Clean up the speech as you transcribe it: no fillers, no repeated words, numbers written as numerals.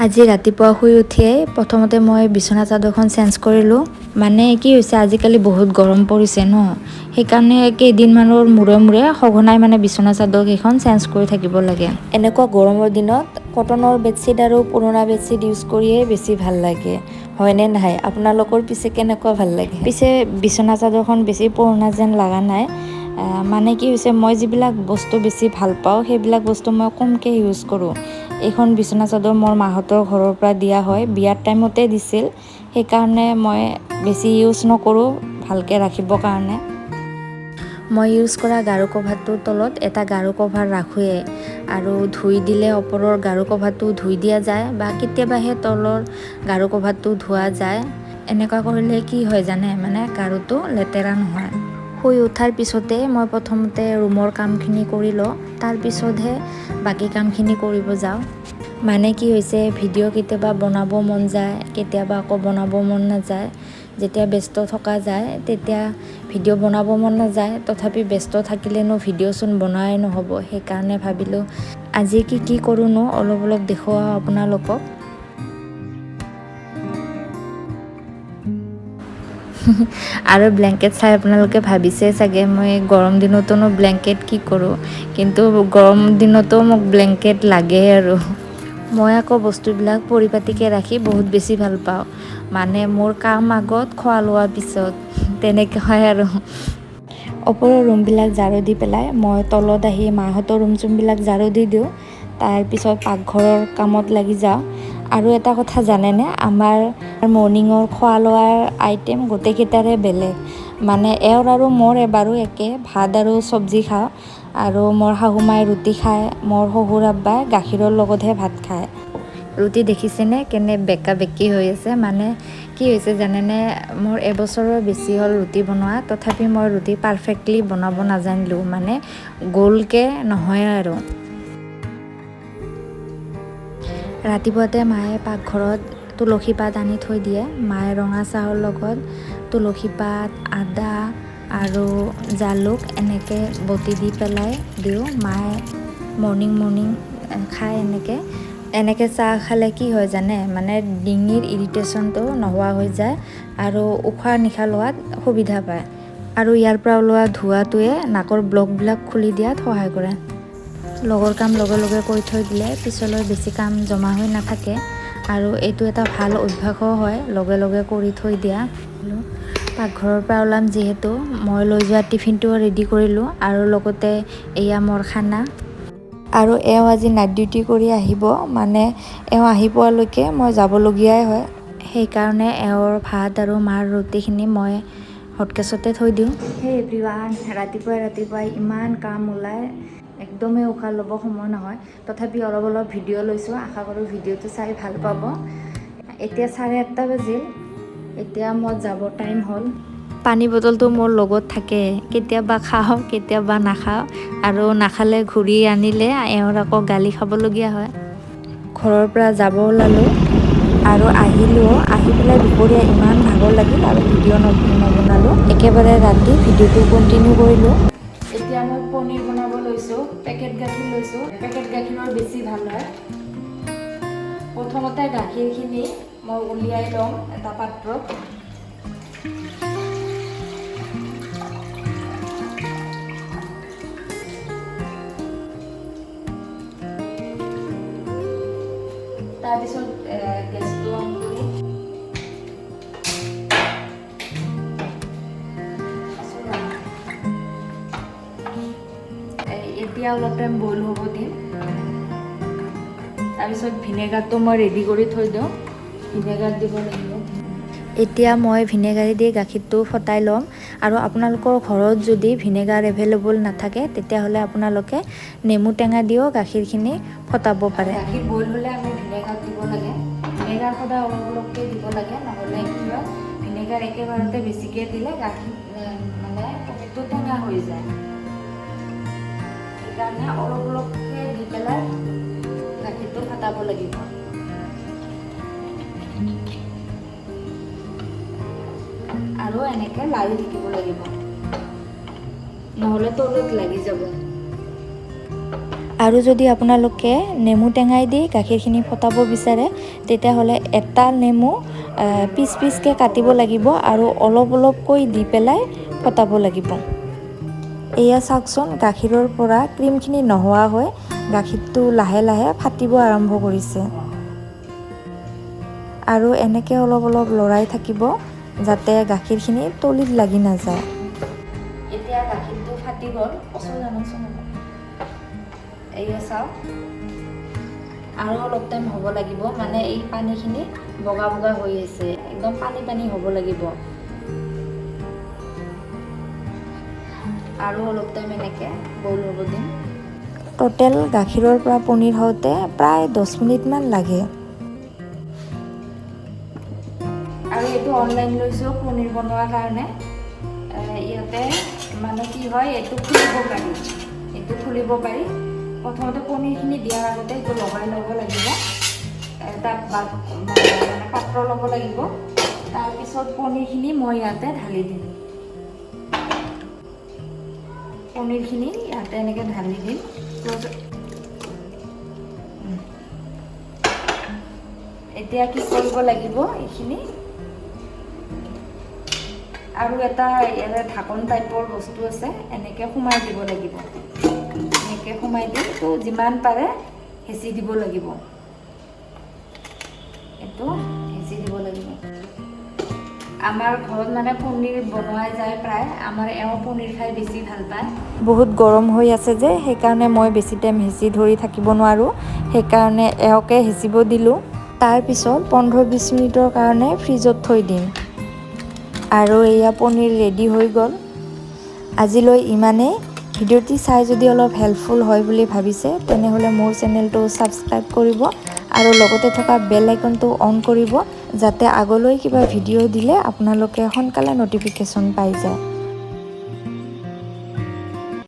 আজি ৰাতিপুৱা শুই উঠিয়েই প্ৰথমতে মই বিচনা চাদৰখন চেঞ্জ কৰিলোঁ। মানে কি হৈছে, আজিকালি বহুত গৰম পৰিছে ন, সেইকাৰণে কেইদিনমানৰ মূৰে মূৰে সঘনাই মানে বিচনা চাদৰকেইখন চেঞ্জ কৰি থাকিব লাগে। এনেকুৱা গৰমৰ দিনত কটনৰ বেডশ্বীট আৰু পুৰণা বেডশ্বীট ইউজ কৰিয়ে বেছি ভাল লাগে, হয়নে নহয়? আপোনালোকৰ পিছে কেনেকুৱা ভাল লাগে? পিছে বিচনা চাদৰখন বেছি পুৰণা যেন লগা নাই। মানে কি হৈছে, মই যিবিলাক বস্তু বেছি ভাল পাওঁ সেইবিলাক বস্তু মই কমকৈ ইউজ কৰোঁ। এইখন বিচনা চাদৰ মোৰ মাহঁতৰ ঘৰৰ পৰা দিয়া হয়, বিয়াৰ টাইমতে দিছিল, সেইকাৰণে মই বেছি ইউজ নকৰোঁ ভালকৈ ৰাখিবৰ কাৰণে। মই ইউজ কৰা গাৰু কভাৰটোৰ তলত এটা গাৰু কভাৰ ৰাখোঁৱেই আৰু ধুই দিলে ওপৰৰ গাৰু কভাৰটো ধুই দিয়া যায় বা কেতিয়াবাহে তলৰ গাৰু কভাৰটো ধোৱা যায়। এনেকুৱা কৰিলে কি হয় জানে, মানে গাৰুটো লেতেৰা নহয়। শুই উঠাৰ পিছতে মই প্ৰথমতে ৰুমৰ কামখিনি কৰি লওঁ, তাৰপিছতহে বাকী কামখিনি কৰিব যাওঁ। মানে কি হৈছে, ভিডিঅ' কেতিয়াবা বনাব মন যায়, কেতিয়াবা আকৌ বনাব মন নাযায়। যেতিয়া ব্যস্ত থকা যায় তেতিয়া ভিডিঅ' বনাব মন নাযায়, তথাপি ব্যস্ত থাকিলেনো ভিডিঅ'চোন বনোৱাই নহ'ব। সেইকাৰণে ভাবিলোঁ আজি কি কি কৰোঁনো অলপ অলপ দেখুৱাওঁ আপোনালোকক। আৰু ব্লেংকেট চাই আপোনালোকে ভাবিছে চাগে মই গৰম দিনতোনো ব্লেংকেট কি কৰোঁ, কিন্তু গৰম দিনতো মোক ব্লেংকেট লাগে। আৰু মই আকৌ বস্তুবিলাক পৰিপাটিকৈ ৰাখি বহুত বেছি ভাল পাওঁ, মানে মোৰ কাম আগত, খোৱা লোৱা পিছত, তেনেকৈ হয়। আৰু ওপৰৰ ৰুমবিলাক ঝাৰু দি পেলাই মই তলত আহি মাহঁতৰ ৰুম চুমবিলাক ঝাৰু দি দিওঁ, তাৰপিছত পাকঘৰৰ কামত লাগি যাওঁ। আৰু এটা কথা জানেনে, আমাৰ মৰ্ণিঙৰ খোৱা লোৱাৰ আইটেম গোটেইকেইটাৰে বেলেগ। মানে এওঁৰ আৰু মোৰ এবাৰো একে, ভাত আৰু চব্জি খাওঁ, আৰু মোৰ শাহু মায়ে ৰুটি খায়, মোৰ শহুৰ আব্বাই গাখীৰৰ লগতহে ভাত খায়। ৰুটি দেখিছেনে কেনে বেকা বেকি হৈ আছে। মানে কি হৈছে জানেনে, মোৰ এবছৰৰ বেছি হ'ল ৰুটি বনোৱা, তথাপি মই ৰুটি পাৰফেক্টলি বনাব নাজানিলোঁ, মানে গোলকৈ নহয়। আৰু ৰাতিপুৱাতে মায়ে পাকঘৰত তুলসী পাত আনি থৈ দিয়ে। মায়ে ৰঙা চাহৰ লগত তুলসী পাত, আদা আৰু জালুক এনেকৈ বটি দি পেলাই দিওঁ। মায়ে মৰ্ণিং মৰ্ণিং খায় এনেকৈ। এনেকৈ চাহ খালে কি হয় জানে, মানে ডিঙিৰ ইৰিটেশ্যনটো নোহোৱা হৈ যায় আৰু উশাহ নিশাহ লোৱাত সুবিধা পায়, আৰু ইয়াৰ পৰা ওলোৱা ধোঁৱাটোৱে নাকৰ ব্লকবিলাক খুলি দিয়াত সহায় কৰে। লগৰ কাম লগে লগে কৰি থৈ দিলে পিছলৈ বেছি কাম জমা হৈ নাথাকে, আৰু এইটো এটা ভাল অভ্যাসো হয় লগে লগে কৰি থৈ দিয়া। পাকঘৰৰ পৰা ওলাম যিহেতু, মই লৈ যোৱা টিফিনটোও ৰেডি কৰিলোঁ, আৰু লগতে এয়া মোৰ খানা। আৰু এওঁ আজি নাইট ডিউটি কৰি আহিব, মানে এওঁ আহি পোৱালৈকে মই যাবলগীয়াই হয়, সেইকাৰণে এওঁৰ ভাত আৰু মাৰ ৰুটিখিনি মই হটকেছতে থৈ দিওঁ। সেই এভৰিৱান, ৰাতিপুৱাই ৰাতিপুৱাই ইমান কাম ওলায়, একদমেই উশাহ ল'ব সময় নহয়, তথাপি অলপ অলপ ভিডিঅ' লৈছোঁ, আশা কৰোঁ ভিডিঅ'টো চাই ভাল পাব। এতিয়া 8:30 বাজিল, এতিয়া মই যাব টাইম হ'ল। পানী বটলটো মোৰ লগত থাকে, কেতিয়াবা খাওঁ কেতিয়াবা নাখাওঁ, আৰু নাখালে ঘূৰি আনিলে এওঁৰ আকৌ গালি খাবলগীয়া হয়। ঘৰৰ পৰা যাব ওলালোঁ আৰু আহিলোঁ, আহি পেলাই দুপৰীয়া ইমান ভাগৰ লাগিল আৰু ভিডিঅ' নবনালোঁ, একেবাৰে ৰাতি ভিডিঅ'টো কণ্টিনিউ কৰিলোঁ। এতিয়া মই পনীৰ বনাব লৈছোঁ, পেকেট গাখীৰ লৈছোঁ, পেকেট গাখীৰৰ বেছি ভাল হয়। প্ৰথমতে গাখীৰখিনি মই উলিয়াই ল'ম এটা পাত্ৰত। তাৰপিছত গেছটো অন কৰি এতিয়া অলপ টাইম বইল হ'ব দিম। তাৰপিছত ভিনেগাৰটো মই ৰেডি কৰি থৈ দিওঁ, ভিনেগাৰ দিব লাগিব। এতিয়া মই ভিনেগাৰ দি গাখীৰটো ফটাই ল'ম। আৰু আপোনালোকৰ ঘৰত যদি ভিনেগাৰ এভেইলেবল নাথাকে তেতিয়াহ'লে আপোনালোকে নেমু টেঙা দিও গাখীৰখিনি ফটাব পাৰে। গাখীৰ বইল হ'লে আমি ভিনেগাৰ দিব লাগে, ভিনেগাৰ সদায় অলপ অলপকৈ দিব লাগে, নহ'লে কি হয় ভিনেগাৰ একেবাৰতে বেছিকৈ দিলে গাখীৰ মানে পনীৰটো টেঙা হৈ যায়। সেইকাৰণে অলপ অলপকৈ দি পেলাই গাখীৰটো ফটাব লাগিব। আৰু এনেকৈ লাৰি থাকিব লাগিব, নহ'লে তলত লাগি যাব। আৰু যদি আপোনালোকে নেমু টেঙাই দি গাখীৰখিনি ফটাব বিচাৰে, তেতিয়াহ'লে এটা নেমু পিচ পিচকৈ কাটিব লাগিব আৰু অলপ অলপকৈ দি পেলাই ফটাব লাগিব। এয়া চাওকচোন, গাখীৰৰ পৰা ক্ৰীমখিনি নোহোৱা হৈ গাখীৰটো লাহে লাহে ফাটিব আৰম্ভ কৰিছে। আৰু এনেকৈ অলপ অলপ লৰাই থাকিব, যাতে গাখীৰখিনি তলিত লাগি নাযায়। এতিয়া গাখীৰটো ফাটি গ'ল। ওচৰ জানকচোন। এয়া চাওক, আৰু অলপ টাইম হ'ব লাগিব। মানে এই পানীখিনি বগা বগা হৈ আছে, একদম পানী পানী হ'ব লাগিব। আৰু অলপ টাইম এনেকৈ বইল হ'ব দিম। টোটেল গাখীৰৰ পৰা পনীৰ হওঁতে প্ৰায় 10 মিনিটমান লাগে। আৰু এইটো অনলাইন লৈছোঁ পনীৰ বনোৱাৰ কাৰণে। ইয়াতে মানে কি হয়, এইটো খুলিব পাৰি, এইটো খুলিব পাৰি। প্ৰথমতে পনীৰখিনি দিয়াৰ আগতে এইটো লগাই ল'ব লাগিব। এটা মানে পাত্ৰ ল'ব লাগিব। তাৰপিছত পনীৰখিনি মই ইয়াতে ঢালি দিম। পনীৰখিনি ইয়াতে এনেকৈ ঢালি দিম। এতিয়া কি কৰিব লাগিব, এইখিনি আৰু এটা ইয়াতে ঢাকন টাইপৰ বস্তু আছে, এনেকৈ সোমাই দিব লাগিব। এনেকৈ সোমাই দি এইটো যিমান পাৰে হেঁচি দিব লাগিব। এইটো হেঁচি দিব লাগিব। আমাৰ ঘৰত মানে পনীৰ বনোৱাই যায় প্ৰায়। আমাৰ এওঁ পনীৰ খাই বেছি ভাল পায়। বহুত গৰম হৈ আছে যে, সেইকাৰণে মই বেছি টাইম হেঁচি ধৰি থাকিব নোৱাৰোঁ। সেইকাৰণে এওঁকে হেঁচিব দিলোঁ। তাৰপিছত 15-20 মিনিটৰ কাৰণে ফ্ৰিজত থৈ দিম। আৰু এয়া পনীৰ ৰেডি হৈ গ'ল। আজিলৈ ইমানেই। ভিডিঅ'টি চাই যদি অলপ হেল্পফুল হয় বুলি ভাবিছে, তেনেহ'লে মোৰ চেনেলটো ছাবস্ক্ৰাইব কৰিব আৰু লগতে থকা বেল আইকনটো অন কৰিব, যাতে আগলৈ কিবা ভিডিঅ' দিলে আপোনালোকে সোনকালে ন'টিফিকেশ্যন পাই যায়।